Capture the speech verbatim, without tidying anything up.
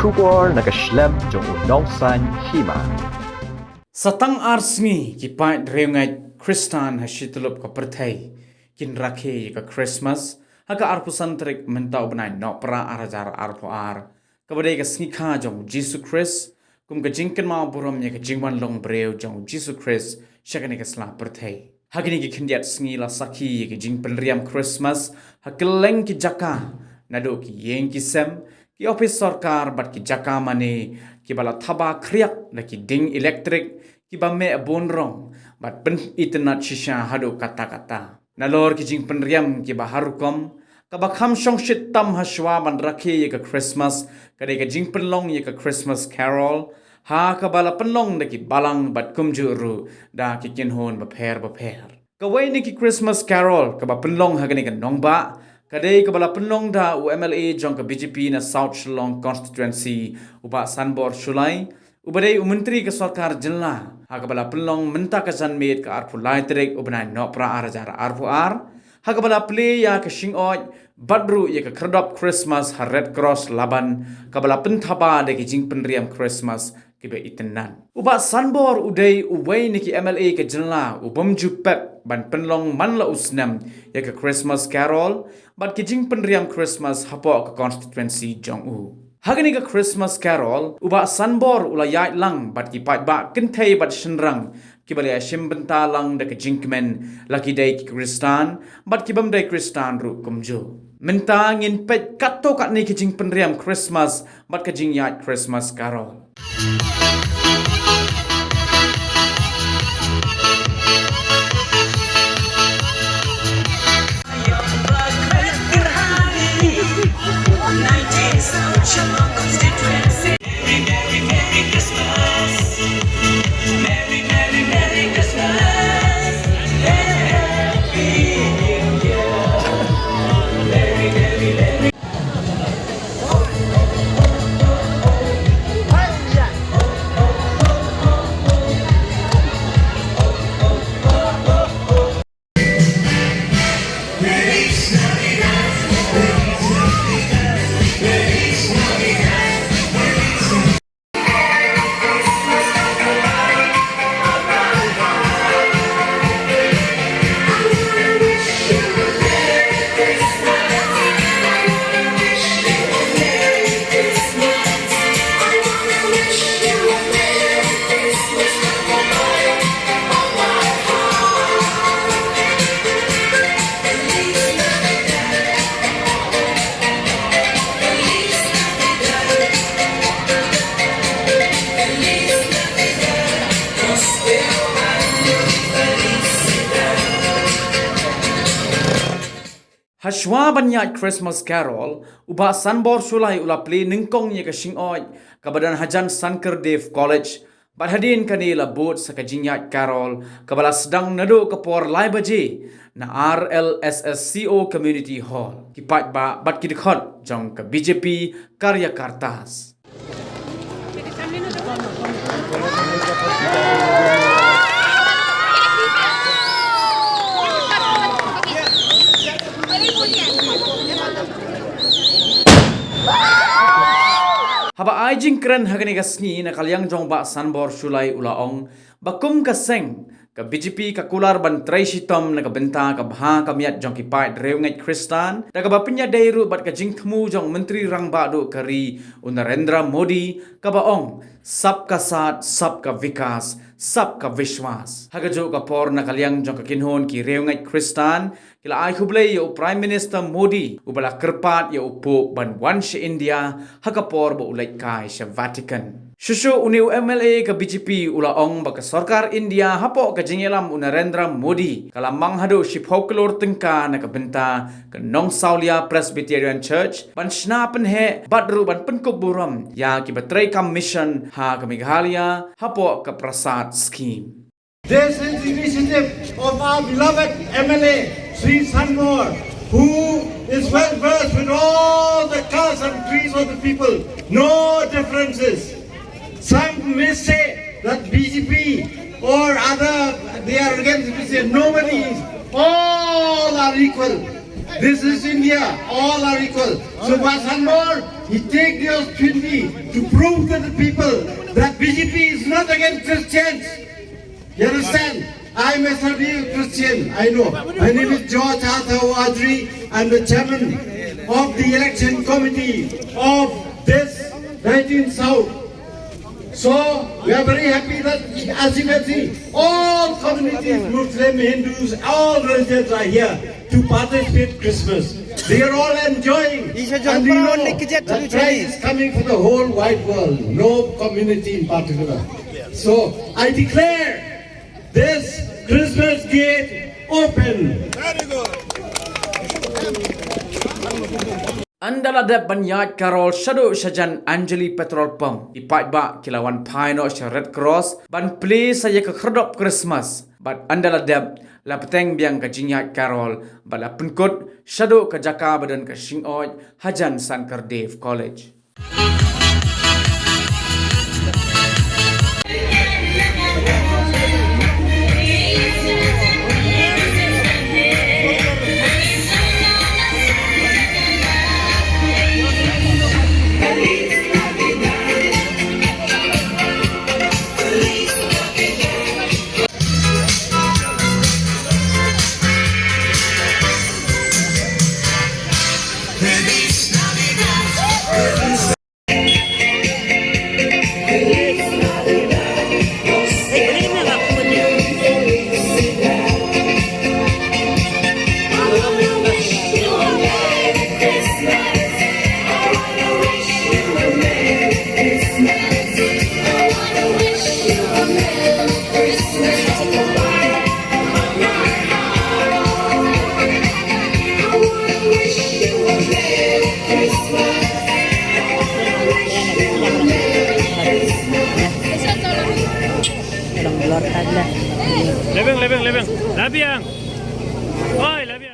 Khubor na ka shlem jong u Nongsaiñ Hima. Sa tang ar sngi ki paid riewngeit Khristan ha shityllup ka pyrthei kin rakhe ïa ka Christmas ha ka arphew san tarik mynta u bnai Nohprah ar hajar arphew ar, kaba dei ka sngi kha jong u Jisu Khrist, kum ka jingkynmaw burom ïa ka jingwan long briew jong u Jisu Khrist sha kane ka sla pyrthei. Ha kine ki khyndiat sngi la sakhi ïa ki jingpynriam Christmas ha kylleng ki jaka, naduh ki ïing ki sem, ki ophis sorkar bad ki jaka mane, kiba la thaba khriak da ki ding elektrik kiba meh bun rong bad pynitynnad shisha haduh katta katta. Nalor ki jingpynriam kiba har rukom, kaba kham shongshit tam ha shuwa ban rakhe ïa ka Christmas ka dei ka jingpynlong ïa ka Christmas Carol, ha kaba la pynlong da ki balang bad kumjuh ruh da ki kynhun bapher bapher. Kawei na ki Christmas Carol kaba pynlong ha kane ka nongbah ka dei kaba la pynlong da u M L A jong ka B J P na South Shillong Constituency, u Bah Sanbor Shullai, uba dei u Myntri ka Sorkar Jylla, ha kaba la pynlong mynta ka janmiet ka arphew lai tarik u bnai Nohprah ar hajar arphew ar, ha kaba la plie ïa ka shingoid bad ruh ïa ka khyrdop Christmas ha Red Cross Laban, kaba la pynthaba da ki jingpynriam Christmas kiba itynnad. U Bah Sanbor u dei uwei na ki M L A ka jylla u bym ju pep ban pynlong man la u snem ïa ka Christmas Carol bad ki jingpynriam Christmas hapoh ka constituency jong u. Ha kane ka Christmas Carol, u Bah Sanbor u la ïaid lang bad ki paidbah kynthei bad shynrang kiba la ïashim bynta lang da ka jingkmen la ki dei ki Khristan bad ki bym dei Khristan ruh kumjuh. Mynta ngin peit katto katne ka jingpynriam Christmas bad ka jingïaid Christmas Carol. Hashwa ban ïaid Christmas Carol, u Bah Sanbor Shullai u la plie nyngkong ïa ka shingoid kaba don hajan Shankar Dev College, bad hadien kane la bud sa ka jingïaid Carol kaba la sdang naduh ka por lai baje na R L S S C O Community Hall. Ki paidbah bad ki dkhot jong ka B J P karyakartas. Haba ai jingkren ha kane ka sngi na ka liang jong Bah Sanbor Shullai u la ong ba kum ka seng ka B J P ka kular ban trei shitom na ka bynta ka bha ka miat jong ki paid riewngeit Khristan, da kaba pynïadei ruh bad ka jingthmu jong u Myntri Rangbah duh ka ri u Narendra Modi, kaba ong, "Sabka saath, sabka vikas, sabka vishwas." Ha kajuh ka por na ka liang jong ka kynhun ki riewngeit Khristan, ki la ai khublei ïa u Prime Minister Modi, uba la kyrpad ïa u Pope ban wan sha India ha ka por ba u leit kai sha Vatican. Shuh shuh une u M L A ka B J P u la ong ba ka sorkar India hapoh ka jingïalam u Narendra Modi ka la mang haduh shiphew klur tyngka na ka bynta ka Nongsawlia Presbyterian Church ban shna pynheh bad ruh ban pynkup burom ïa kiba trei kam mission ha ka Meghalaya hapoh ka Prasad Scheme. This is the initiative of our beloved M L A, Shri Sanbor, who is well versed with all the castes and creeds of the people. No differences. Some may say that B J P or other, they are against B J P. Nobody is. All are equal. This is India. All are equal. So, Bah Sanbor, He take the opportunity to prove to the people that B J P is not against Christians. You understand? I myself is a Christian, I know. My name is George Arthur Adri. I'm the chairman of the election committee of this nineteen South. So we are very happy that, as you can see, all communities, Muslim, Hindus, all religions are here to participate Christmas. They are all enjoying, and we know that Christ is coming for the whole wide world, no community in particular. So I declare this Christmas gate open. Ynda la dep ban ïaid carol shaduh shajan Anjali Petrol Pump, ki paidbah ki la wan phai noh sha Red Cross ban plie sa ïa ka khyrdop Christmas. Bad ynda la dep, la bteng biang ka jingïaid carol bad la pynkut shaduh ka jaka ba don ka shingoid hajan Sankardev College. Lebeng, lebeng, lebeng. Labiang. Oi, labiang.